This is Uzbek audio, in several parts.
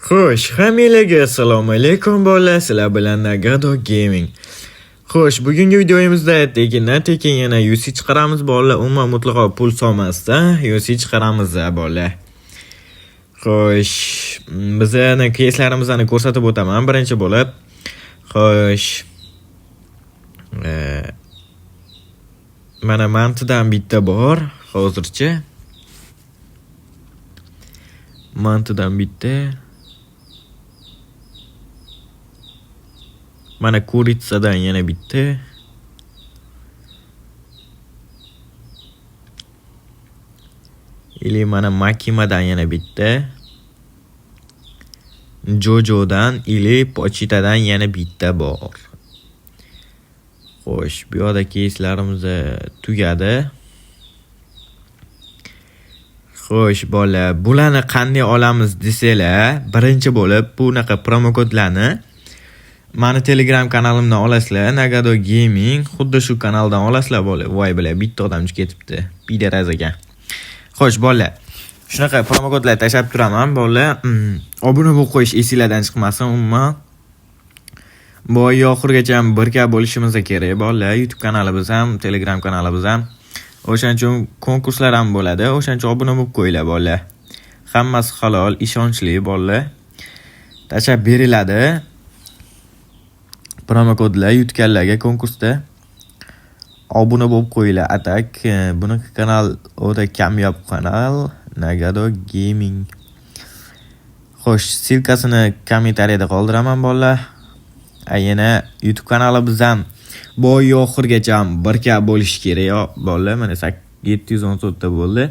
Xo'sh, hammalarga assalomu alaykum bolalar, sizlar bilan Nagado Gaming. Xo'sh, bugungi videomizda tekindan tekin yana UC chiqaramiz bolalar, umuman mutlaqo pul solmasdan UC chiqaramiz bolalar. Xo'sh, bizani keyslarimizni ko'rsatib o'taman birinchi bo'lib. Xo'sh. Mana mantidan bitta bor hozircha. Mantidan bitta. Mana kuritsadan yana bitta. Ili mana Makimadan yana bitta. Jojodan ili Pochitadan yana bitta bor. Xo'sh, bu yoqda keyslarimiz tugadi. Xo'sh, bola, bularni qanday olamiz desanglar, birinchi bo'lib bunaqa promokodlarni mani Telegram kanalimdan olasizlar, Nagado Gaming, xuddi shu kanaldan olasizlar bola. Voy bila, bitta odamchi ketibdi. Pidaraz ekan. Xo'sh, bola, shunaqa promokodlar tashlab turaman, bola. Obuna bo'lib qo'yish esinglardan chiqmasin umuman. Bu oy oxirigacha birga bo'lishimiz kerak, bola. YouTube kanalimiz ham, Telegram kanalimiz ham. O'shaning uchun konkurslar ham bo'ladi. O'shaning uchun obuna bo'lib qo'yinglar, bola. Hammasi halol, ishonchli, bola. Tashlab beriladi. Promokodlar yutganlarga konkursda obuna bo'lib qo'yinglar. Atak, buni kanal o'ta kamyob kanal, Nagado Gaming. Xo'sh, ssilkasini kommentariyada qoldiraman, bolalar. Yana YouTube kanalimiz ham bu oy oxirigacha birga bo'lishi kerak, bolalar. Mana 714 ta bo'ldi.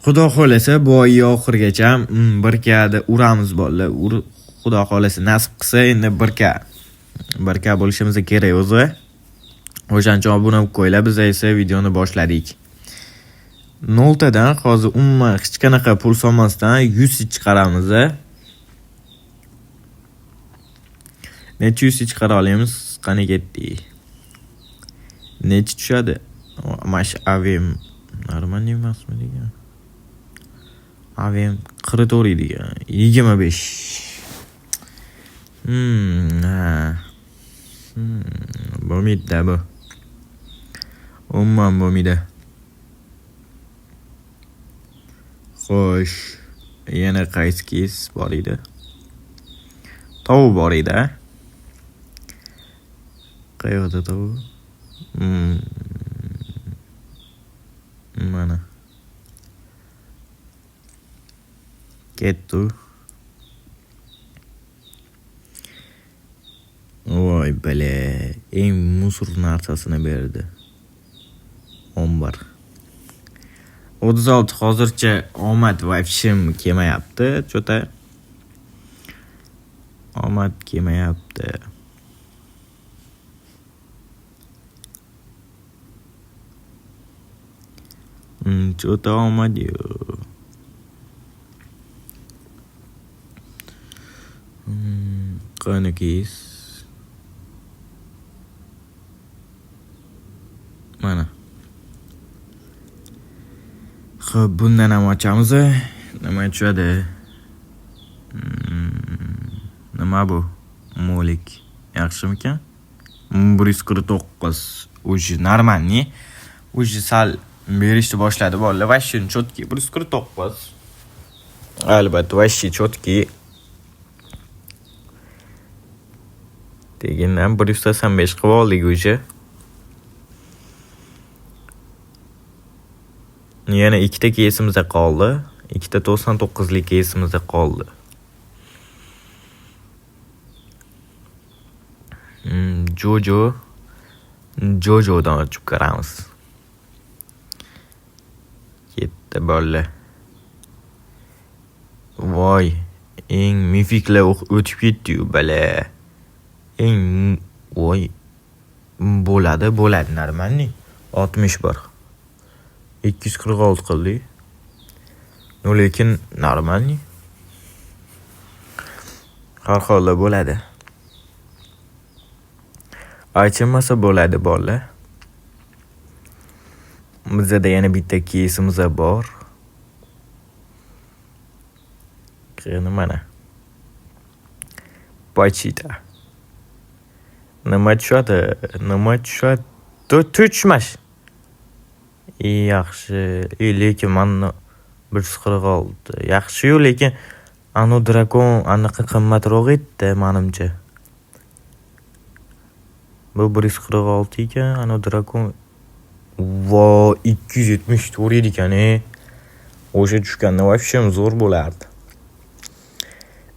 Xudo xolasa bu oy oxirigacha birga uramiz, bolalar. Xudo xolasa nasib qilsa endi birga bo'lishimiz kerak o'zi. O'shaning uchun obuna bo'lib qo'yinglar. Biz esa videoni boshladik. Noltadan hozir umuman hech qanaqa pul solmasdan 100 chiqaramiz. Necha 100 chiqara olamiz? Qani ketdik. Necha tushadi? Mana shu AVM normal emasmi degan. AVM 44 degan. 25. Ha. Bo'lmaydi-da bu. Umuman bo'lmaydi. Xo'sh, yana qaysi keys bor edi? Tovuq bor edi, a? Qayerda tovuq? Mana. Ketdi. Voy bale, eng musor narsasini berdi. 11. 36 hozircha omad вообще kelmayapti, cho'ta. Omad kelmayapti. Cho'ta omad yo'q. Qani keys? Mana. Xo'p, bundan ham ochamiz. Nima tushadi? Nima bu? Molik. Yaxshimikan? 149. Уже нормальный. Уже sal berishni boshladi bolalar. Вообще чёткий. 149. Albatta, вообще чёткий. Tegindan 185 qilib oldik уже. Yana ikkita keysimiz qoldi. Ikkita 99lik keysimiz qoldi. Jojo. Jojodan ochib ko'ramiz. Ketdi bolalar. Voy, eng mifiklar o'tib ketdi-yu, bala. Eng voy bo'ladi, bo'ladi, normalniy. 61. 246 qildik. No, lekin normalniy. Har holda bo'ladi. Achinmasa bo'ladi, bolalar. Bizada yana bitta keysimiz bor. Qani mana. Pochita. Nima tushadi? Nima tushadi? Tushmash. Yaxshi, lekin mana 146. Yaxshi-yu, lekin anu drakon anaqa qimmatroq edi menimcha. Bu 146 ekan, anu drakon vo 274 edi ekan, O'sha tushganda вообще zo'r bo'lardi.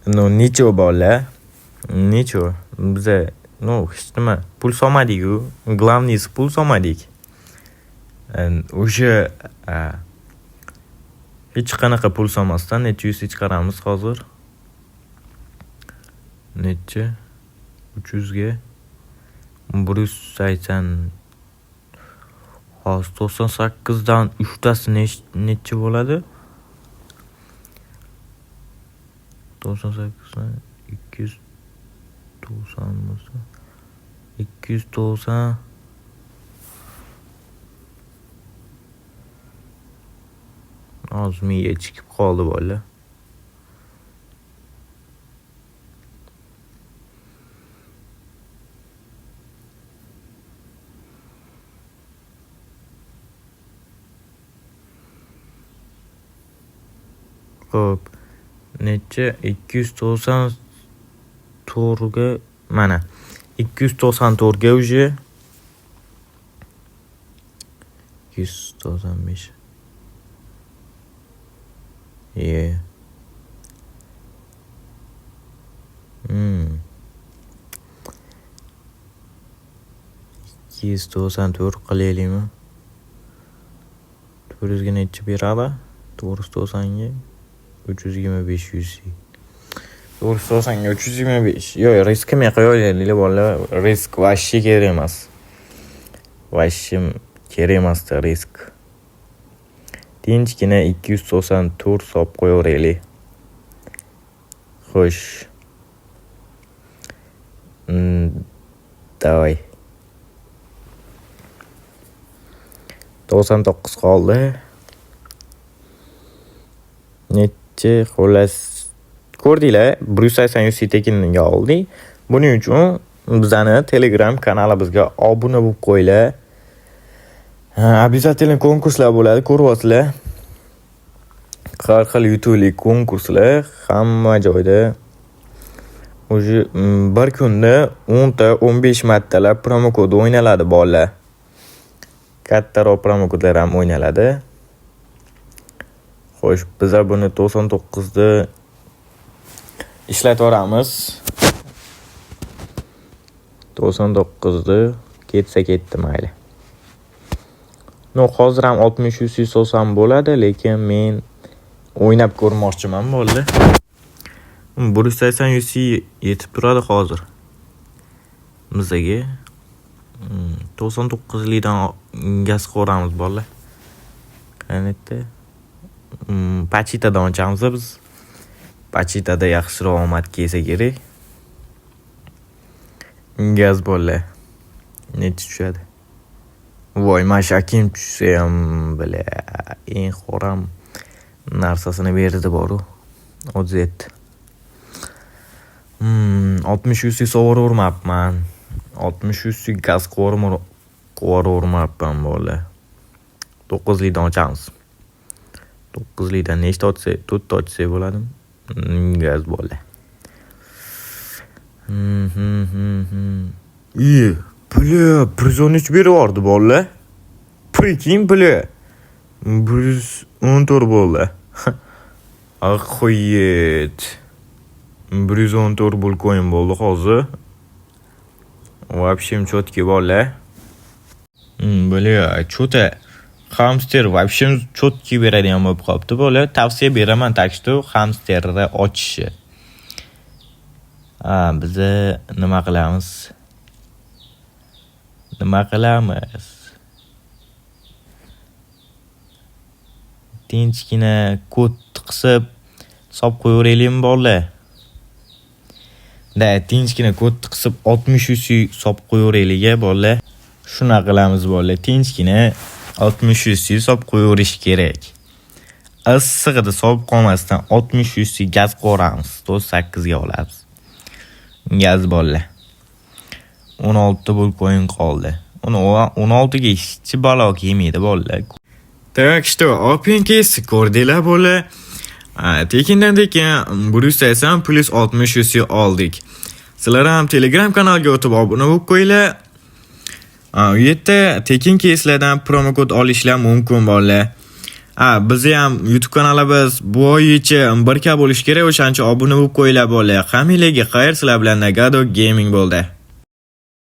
Ну, ничего bolalar. Ничего. Biza, ну, hech nima pul solmadik-ku. Главный si pul solmadik. O'sha hech qanaqa pul solmasdan necha yuz chiqaramiz hozir? Necha? 300 ga 180. Hozir 98 dan 3 tasi necha bo'ladi? 98 dan 290 bo'lsa 290. Hozir miya chiqib qoldi bolalar. Xo'p, necha? 294 ga mana 294 ga уже 295. Yeah. 294 qilaylikmi? 400 ga necha beradi? 490 ga 325 yuz. 490 ga 325. Yo'q, risk qilmay qo'yaylik bolalar. Risk вообще kerak emas. Вообще kerak emasda risk. Tinchgina 294 solib qo'yaveraylik. Xo'sh. Давай. 99 qoldi. Necha xullas ko'rdinglar, 180 UC tekinga oldik. Buning uchun bizani Telegram kanalimizga obuna bo'lib qo'yinglar. Обязательно konkurslar bo'ladi, ko'ryapsizlar. Har xil yutuqli konkurslar hamma joyda. Уже bir kunda 10 ta 15 martalab promokod o'ynaladi bolalar. Kattaroq promokodlar ham o'ynaladi. Xo'sh, biza buni 99 da ishlataveramiz. 99 da ketsa ketdi mayli. No, hozir ham 60 UC solsam bo'ladi, lekin men o'ynab ko'rmoqchiman bo'ldi. 180 UC yetib turadi hozir. Bizaga 99 likdan gaz qo'ramiz bolalar. Qaniydi? Pachitadan ochamiz biz. Pachitada yaxshiroq omad kelsa kerak. Gaz bolalar. Necha tushadi? Voy, mana kim tushsa ham, бля, eng xoram narsasini berdi boru. 37. 60 UC sovuravermabman. 60 UC gaz quvaravermabman bolalar. 9 likdan ochamiz. 9 likdan nechta ochsak, 4 ta ochsak bo'ladimi? Gaz bolalar. Бля, 113 berib yubordi bolalar. Прикинь, бля. 114 bo'ldi. Охуеть. 114 bulcoin bo'ldi hozir. Вообще четкий bolalar. Бля, что-то hamster вообще четкий beradigan bo'lib qolibdi bolalar. Tavsiya beraman, так что hamsterni ochishi. Ha, biza nima qilamiz? Nima qilamiz? Tinchgina kod qisib solib qo'yaveraylikmi bolalar? Da, tinchgina kod qisib 60 UC solib qo'yaveraylik bolalar. Shunaqa qilamiz bolalar. Tinchgina 60 UC solib qo'yaverish kerak. Issig'ida solib qolmasdan 60 UC gaz qo'ramiz. 98 ga olamiz. Gaz, bolalar. 16 ta bull coin qoldi. Uni 16 ga hech balo kelmaydi, bolalar. Так что, open case ko'rdinglar, bolalar. Tekindan tekin 180 plus 60 UC oldik. Sizlar ham Telegram kanalga o'tib obuna bo'lib qo'yinglar. U yerda tekin caselardan promokod olishlar mumkin, bolalar. Bizni ham YouTube kanalimiz bu oy ichi 1K bo'lishi kerak, o'shancha obuna bo'lib qo'yinglar, bolalar. Hammanglarga xayr, sizlar bilan Nagado Gaming bo'ldi.